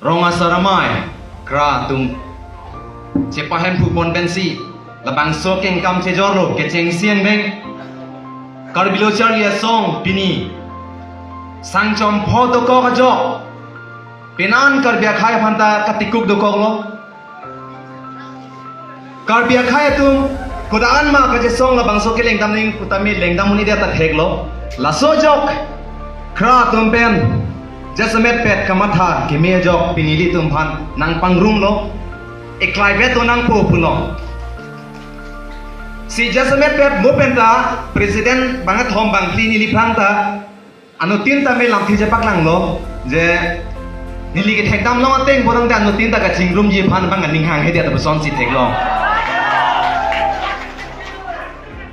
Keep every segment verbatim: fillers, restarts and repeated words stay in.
Rong asar amei, kra atum, chepahemphu pon pensi labangso kengkam chejorlo, kechengsi angbeng. Karbi Lo Charli Asong pini sangchom pho dokok ajok, penan Karbi akhei aphanta katikuk dokoklo. Karbi akhei atum, kodan ma kachesong labangso kelengdam nangji putame lengdam un-edet ta theklo. Laso ajok, kra atum pen jasemet pet kamatha keme ajok pini ilitum aphan nangpangrumlo. Eklai vet do nangpo pulo. Si jasemet pet mo penta president bangkethom bangphli neli aphrang ta anuttin tame lamthe chepaklanglo, je neli kethekdam long ateng porang ta anuttin ta kachingrumji aphan bang aning hanghedet ta pusonsi theklong.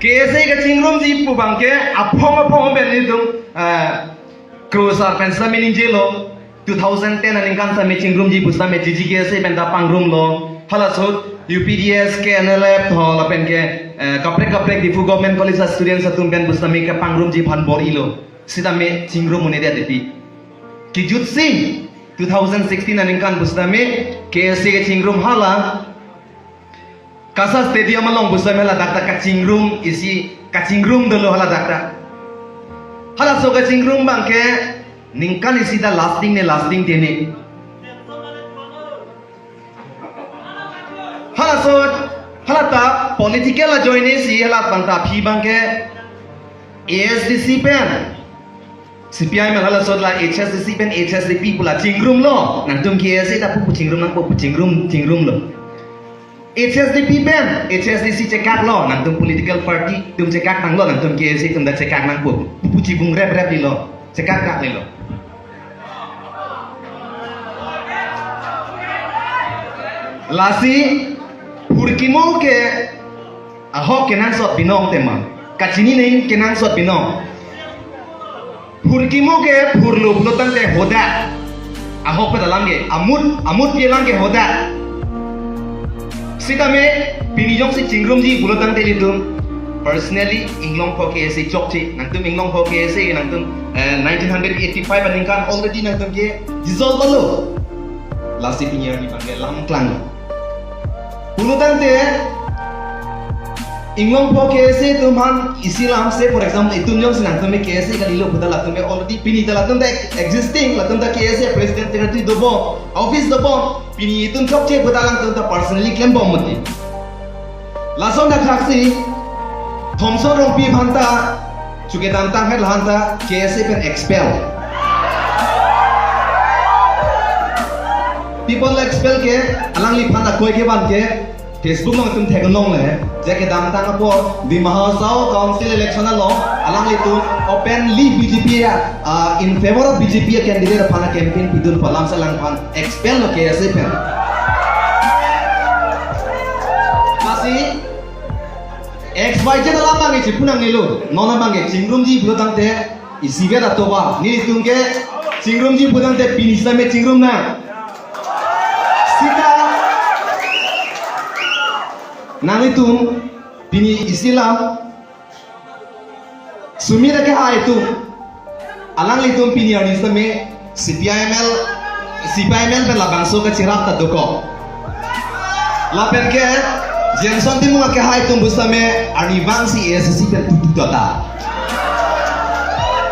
K S A kachingrumji pu abangke aphong aphong pen nelitum, eh, kosar pen sitame ningjelo, two thousand ten aningkan sitame chingrumji pusitame G G K S A penta pangrumlo. Halaso U P D S, K N L F tho lapenke, eh, kaprek kaprek Diphu Government College a students atum pen pusitame kapangrumji aphan bor-ilo. Sitame chingrum un-edet pi. Kejutsi two thousand sixteen aningkan pusitame K S A kachingrum hala KASA Stadium along pusitame haladak ta kachingrum isi, kachingrum dolo haladak ta. Halaso kachingrum abangke ningkan isi ta lasting ne lasting te ne. Halaso, hala ta political ajoine si hala abang ta aphi abangke A S D C pen, C P I M L halaso la H S D C pen H S D P pu la chingrumlo, nangtum K S A ta pu pu chingrum nangpo pu chingrum, chingrumlo. H S D P pen H S D C chekaklo, nangtum political party atum chekak tanglo, nangtum K S A atum ta chekak nangpo pu pu chibung rep rep lilo, chekak kak lilo. Lasi phurkimo ke ahok kenangsot binong tema. Kachini neng kenangsot binong. Phurkimo ke phurlo pulo tangte hoda. Ahok pen alam ke amut, amut ke alam ke hoda. Sitame pini jongsi chingrumji pulo tangte ilitum personally Inglongpho K S A chokche, nangtum Inglongpho K S A nangtum, eh, nineteen eighty-five aningkan already nangtum ke dissolve lo. Lasi pini arni abangke lam klang. Pulo tangte Inglongpho K S A atum aphan isi lam se, for example, itum jongsi nangtum K S A kalilo puta latum already pini ta latum ta existing, latum ta K S A president secretary dobom, office dobom, pini itum chokche puta latum ta personally klembom mati. Lason thakthak si Thomson Rongpi aphan ta chuke damtang het lahan ta K S A pen expel. People expel ke alangliphan akoi kevan ke Facebook along itum theklongle, je kedamtang apor Dima Hasao Council election along alanglitum openly B J P a, uh, in favor of B J P a candidate aphan a campaign pidun pu alam si alangphan expel lo K S A pen. Lasi X Y Z alam abangke chipu nangnelo, non abangke chingrumji pulo tangte isivet atum ba, nelitum ke chingrumji pulo tangte pini sitame chingrum nang. Sita nanglitum pini isi lam Sumit akehai atum, alanglitum pini arni sitame C P I M L, C P I M L pen labangso kachirap ta dokok. Lapen ke Jameson Timung akehai atum pusitame arnivang si A S D C pen tutu tata.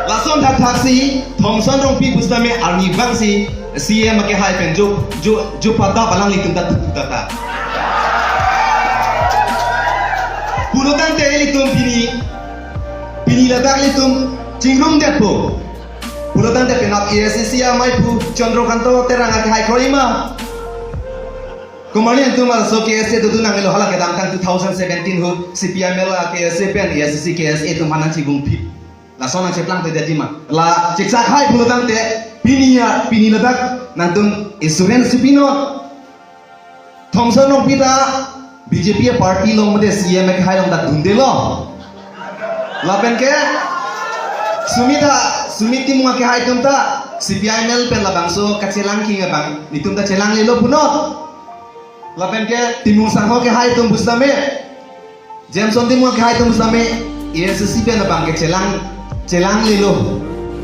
Lason thakthak si Thomson Rongpi pusitame arnivang si C M akehai pen jo, jo, jo pada alanglitum ta tutu tata. Pulo tangte ilitum pini, pini ladak ilitum chingrumdetpo. Pulo tangte penap A S D C amei pu Chandrakanta Terang akehai korima. Komarli atum aso K S A dodun nangnelo, hala kedamtang two thousand seventeen ahut C P I M L a K S A pen A S D C K S A atum aphan nangchibungphit. Lason nangcheplang te dadi ma. La chekchak hai pulo tangte pini ya, pini ladak nangtum assurance pinon. Thomson Rongpi ta B J P a party along mate C M akehai along ta dundelo. Lapen ke Sumit ta, Sumit Timung akehai atum ta C P I M L pen labangso kachelang king abang, nelitum ta chelanglelo punon. Lapen ke Timung Sangho akehai atum pusitame, Jameson Timung akehai atum pusitame, A S D C pen abangke chelang, chelanglelo.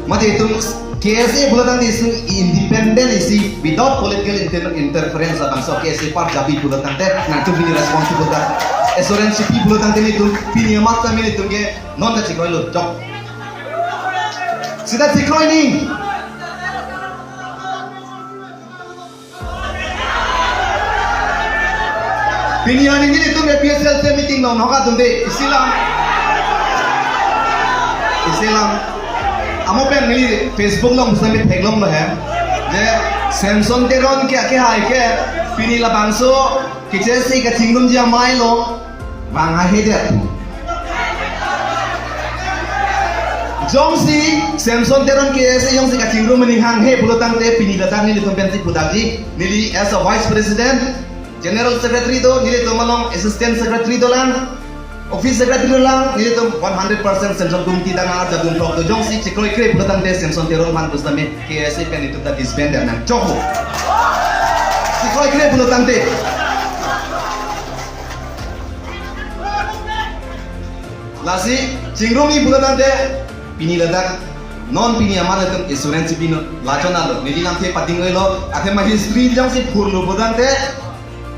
Mate itum K S A pulo tangte isi independent isi without political inter interference abangso K S A apar jabi pulo tangte nangtum pini responsible ta assurance chipi pulo tangte nelitum pini amat ta nelitum ke non ta chikroilo chok. Sita chikroi ni. Pini arni nelitum A P H L C meeting along nokha atum de isilam. Isilam. Amo pen neli Facebook along sampai theklonglo he. Je Samson Teron ke ke hai ke pini labangso kechesi kachingrumji amei along vang haihedet. Jongsi Samson Teron K S A jongsi kachingrum aning hanghe pulo tangte pini ladak nelitum pensi pudakji, neli as a vice president, general secretary do, nelitum along assistant secretary dolang, office secretary dolang, nelitum one hundred percent Samson committee dang arjadun thok do. Jongsi chikroikre pulo tangte Samson Teron aphan pusitame K S A pen nelitum ta disband nangchok. Chikroikre pulo tangte. Lasi chingrumji pulo tangte pini ladak non pini amat nelitum assurance pino, lachonlo, neli lamthe pading oilo, athema history jongsi phurlo pulo tangte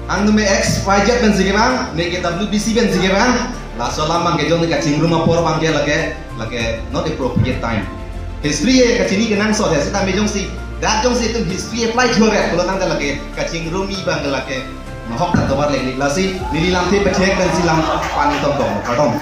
angnume X Y Z pensi kevang, neke W B C pensi kevang, laso alam abangke jongsi kachingrum apor abangke lake, lake not appropriate time. History e kachini kenangsot he, sitame jongsi, dak jongsi itum history apply thore pulo tangte lake kachingrumji abangke lake mahok ta tovar lek lasi, neli lamthe pachek pensi lam pani tom tom, kardom.